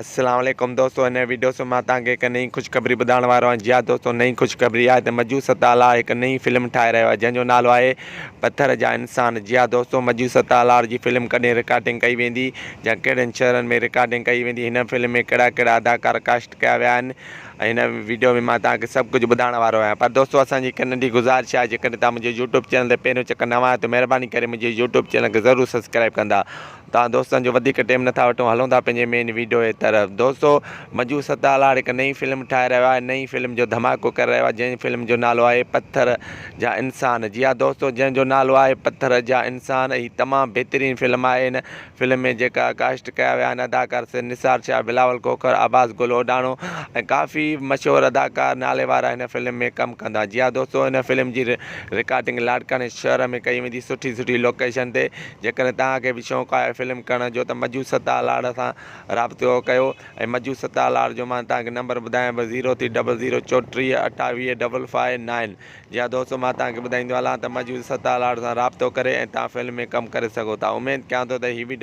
السلام عليڪم دوستو هن ويڊيو سان مان توهان کي هڪ نئين خوشخبري ٻڌائڻ وارو آهيان جي ها دوستو نئين خوشخبري آهي ته مجو ستالاڙ هڪ نئين فلم ٺاهي رهيو آهي جنهن جو نالو آهي پٿر جا انسان جي ها دوستو مجو ستالاڙ جي فلم ڪڏهن رڪارڊنگ ڪئي ويندي يا ڪهڙن شهرن ۾ رڪارڊنگ ڪئي ويندي هن فلم ۾ ڪهڙا ڪهڙا اداڪار ڪاسٽ ڪيا ويا آهن ۽ هن ويڊيو ۾ مان توهان کي سڀ ڪجهه ٻڌائڻ وارو آهيان پر دوستو اسان جي هڪ ننڍي گذارش آهي جيڪڏهن توهان منهنجي يوٽيوب چينل تي پهريون چڪر نوان آهيو ته مهرباني ڪري منهنجي يوٽيوب چينل کي ضرور سبسڪرائب ڪندا توهان دوستن جو وڌيڪ ٽيم نٿا وٺون هلون ٿا پنهنجي مين ويڊيو جي طرف دوستو مجو ستالاڙ هڪ نئين فلم ٺاهي رهيو آهي نئين فلم جو ڌماڪو ڪري رهيو آهي جنهن فلم جو نالو آهي پٿر جا انسان جي ها دوستو جنهن جو نالو آهي پٿر جا انسان هي تمام بهترين فلم آهي هن فلم ۾ جيڪا ڪاسٽ ڪيا ويا آهن اداڪار سر نثار شاهه بلاول کوکر عباس گل اوڍاڻو ۽ ڪافي مشهور اداڪار نالي وارا هن فلم ۾ ڪم ڪندا جي ها دوستو هن فلم جي رڪارڊنگ لاڙڪاڻي شهر ۾ ڪئي ويندي سٺي سٺي لوڪيشن تي جيڪڏهن توهان کي به شوق آهي فلم ڪرڻ جو ته مجو ستار لاڙ سان رابطو ڪيو ۽ مجو ستار لاڙ جو مان توهان کي نمبر ٻڌايان پيو zero three double zero 34 28 double five nine جي ها دوستو مان توهان کي ٻڌائيندو هلان ته مجو ستار لاڙ سان رابطو ڪري ۽ توهان فلم ۾ ڪم ڪري سگهو ٿا اميد ڪيان ٿو ته هي وڊيو.